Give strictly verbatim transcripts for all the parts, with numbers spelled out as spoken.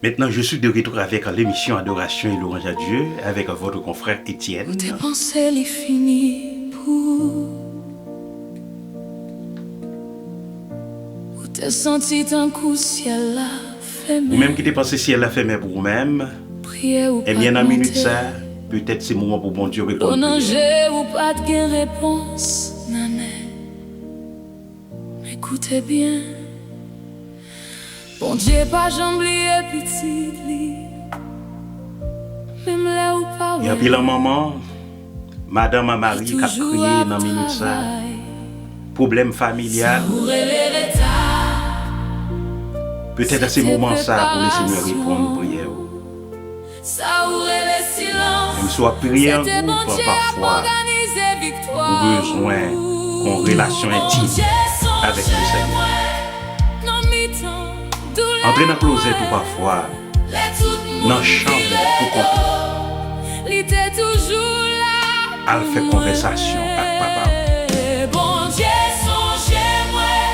Maintenant, je suis de retour avec l'émission Adoration et Louange à Dieu avec votre confrère Étienne. Ou te panse li fini pou ou te santi tankou syèl la fèmen. Ou menm ki te panse syèl la fèmen pou ou menm, ebyen, nan minit sa, petèt se moman pou Bondye reponn priyè. Dlo nan je ou pa t gen repons nan nen. Men koute byen. Bondye pa janm bliye pitit li. Menm lè ou pa wè. Gen anpil manman, madanm a mari k ap kriye nan minit sa. Pwoblèm familyal. Petèt se moman sa pou Lesenyè reponn priyè ou. Menm si w ap priye an gwoup, pafwa ou bezwen gen yon relasyon entim avèk Lesenyè. Antre nan klozèt ou pafwa, nan chanm ou poukont ou. Al fè konvèsasyon ak Papa w. Bondye sonje mwen,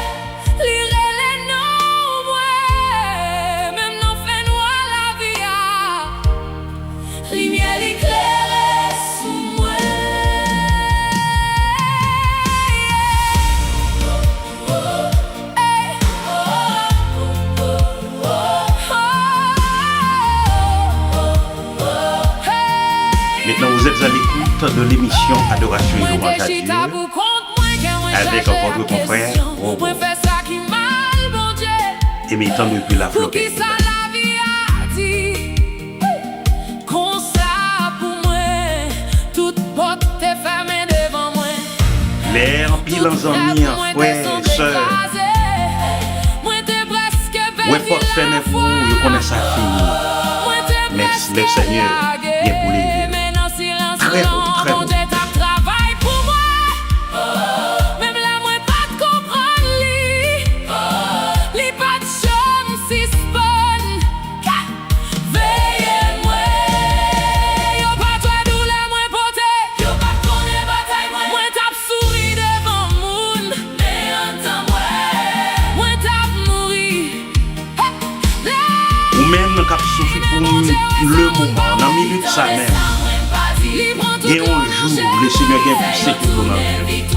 li rele non mwen, menm nan fènwa lavi a. Limyè li klere sou mwen. Maintenant, vous êtes à l'écoute de l'émission Adoration et Louange à Dieu avec votre confrère Robo. Émettant depuis la Floride. Konsa pou mwen, tout pòt te fèmen devan mwen. Lè anpil zanmi, frè, sè, wè pòt fèmen pou ou, yo konnen sa fini. Men Lesenyè gen pou leve. Trè bo, trè bo. Bondye t ap travay pou mwen. Menm lè mwen pa t konprann li, li pa t janm sispann. Veye mwen, yo pa t wè doulè mwen pote. Yo pa t konnen batay mwen. Mwen t ap souri devan moun. Men anndan mwen, mwen t ap mouri. Ou menm k ap soufri pou le moman, nan minit sa menm, gen yon jou Lesenyè gen pou sekouye w nan vi w.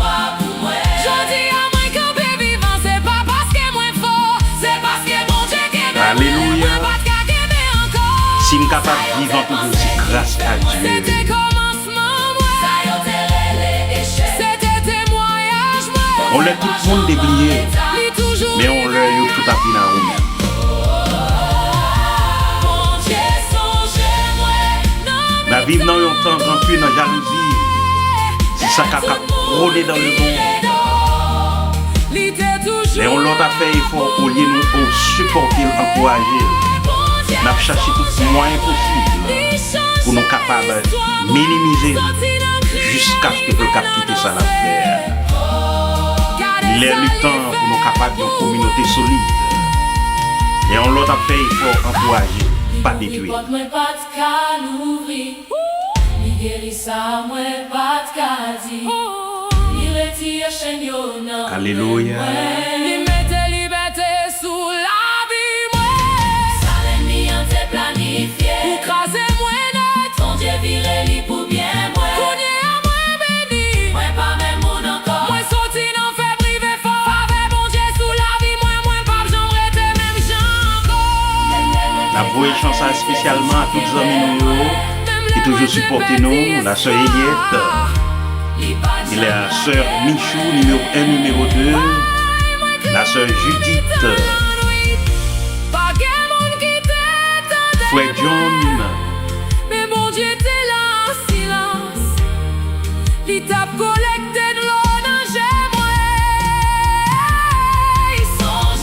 Jodi a mwen kanpe vivan, se pa paske mwen fò, se paske Bondye kenbe mwen, mwen pa t ka kenbe ankò. Alelouya. Si m kapab vivan toujou, se gras a Dye. Se te kòmansman mwen, sa yo te rele echèk. Se te temwayaj mwen. Yon lè tout moun te bliye, men yon lè yo tout ap vin a ou menm. Bondye sonje mwen. N ap viv nan yon tan rankin, nan jalouzi. Se sa k ap, k ap pwone dans le monde. Lè yon lòt ap fè efò, olye nou sipòte l, ankouraje l, n ap chache tout mwayen posib pou nou kapab minimize l jiskaske pou l ka kite sa l ap fè a. Il est le temps pou nou kapab yon kominote solid. Lè yon lòt ap fè efò, ankouraje l, pa detwi l. Li geri sa mwen pa t ka di. Li retire chenn yo nan men mwen. Alelouya. Li mete libète sou lavi mwen. Sa lènmi an te planifye pou kraze mwen nèt. Bondye vire li pou byen mwen. Kounye a mwen beni. Mwen pa menm moun ankò. Mwen soti nan fè prive fò. Favè Bondye sou lavi mwen, mwen p ap janm rete menm jan ankò. N ap voye chan sa espesyalman a tout zanmi nou yo ki toujou sipòte nou, la sè Eliette, e la sè Michou, nimewo en, nimewo de, la sè Judith, frè John. Men Bondye te la an silans. Li t ap kolekte dlo nan je mwen.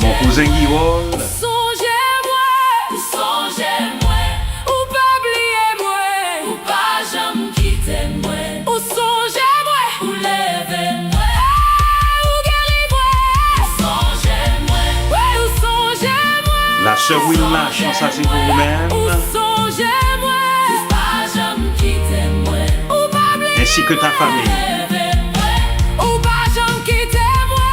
Mon kouzen Guirol. Sonje mwen. Ou sonje mwen. Ou pa bliye mwen. Ou pa janm kite mwen. Ou sonje mwen. Ou leve mwen. Ou geri mwen. Ou sonje mwen. Wi, ou sonje mwen. La sè Wilna, chan sa se pou ou menm. Ou sonje mwen. Ou pa janm kite mwen. Ou pa bliye mwen. Ainsi que ta famille. Ou pa janm kite mwen.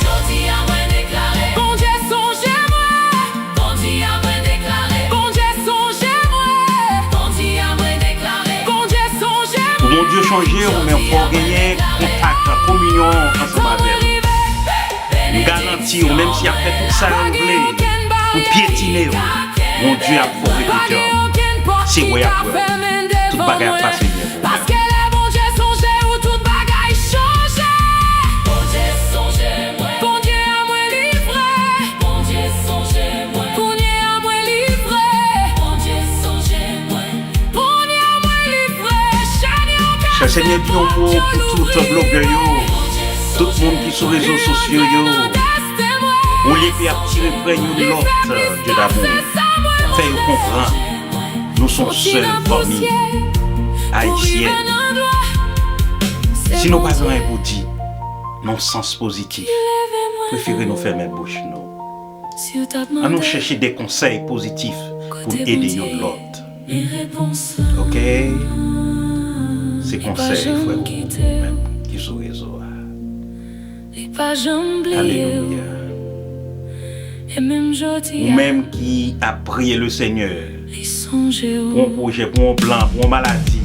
Jodi a mwen deklare. Bondye sonje mwen. Bondye a mwen deklare. Sonje w, men fò w genyen kontak, kominyon ansanm avè l. M garanti w, menm si y ap fè tout sa yo vle pou pyetine w, Bondye ap fè w rete djanm. Se wè y ap wè w. Tout bagay ap pase byen pou ou menm. Paske lè Bondye sonje w, tout bagay chanje. Bondye sonje mwen. Bondye an mwen li vre. Bondye sonje mwen. Bondye an mwen li vre. Bondye sonje mwen. Bondye an mwen li vre. Chèn yo ka... Chè Senyè, di yon mo pou tout blogè yo, tout moun ki sou rezo sosyo yo. Olye ke y ap tire pwen youn lòt, Dye damou, fè yo konprann nou se yon sèl fanmi ayisyèn. Si nou pa gen anyen pou di nan sans pozitif, prefere nou fèmen bouch nou. Ann nou chèche de konsèy pozitif pou n ede youn lòt. Ok? Se konsèy frè Roro menm ki sou rezo a. Alelouya. Ou menm ki ap priye le Senyè pou yon pwojè, pou yon plan, pou yon maladi,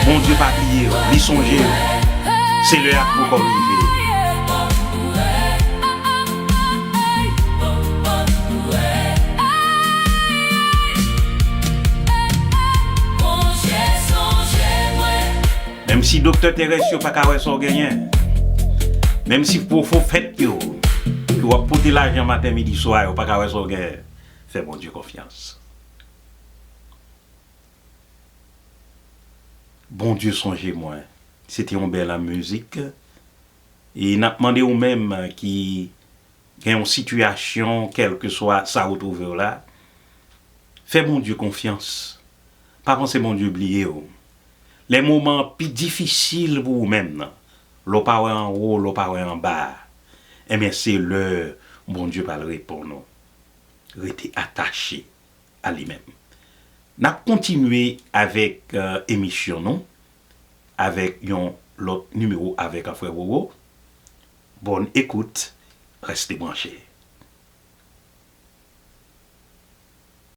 Bondye pa bliye w, li sonje w. Se lè a poko rive. Menm si doktè terès yo pa ka wè sa w genyen, menm si pwofofèt yo, ki w ap pote lajan maten, midi, swa, yo pa ka wè sa w genyen, fè Bondye konfyans. Bondye sonje mwen. Se te yon bèl mizik. E n ap mande ou menm ki gen yon sitiyasyon, kèlkeswa sa ou twouve w la, fè Bondye konfyans. Pa panse Bondye bliye w. Lè moman an pi difisil pou ou menm nan, lè w pa wè anwo, lè w pa wè anba a, enben se lè Bondye pral reponn ou. Rete atache a li menm. N ap kontinye avèk, euh, emisyon nou, avèk yon lòt nimewo avèk, euh, frè Roro. Bonne écoute, reste branché.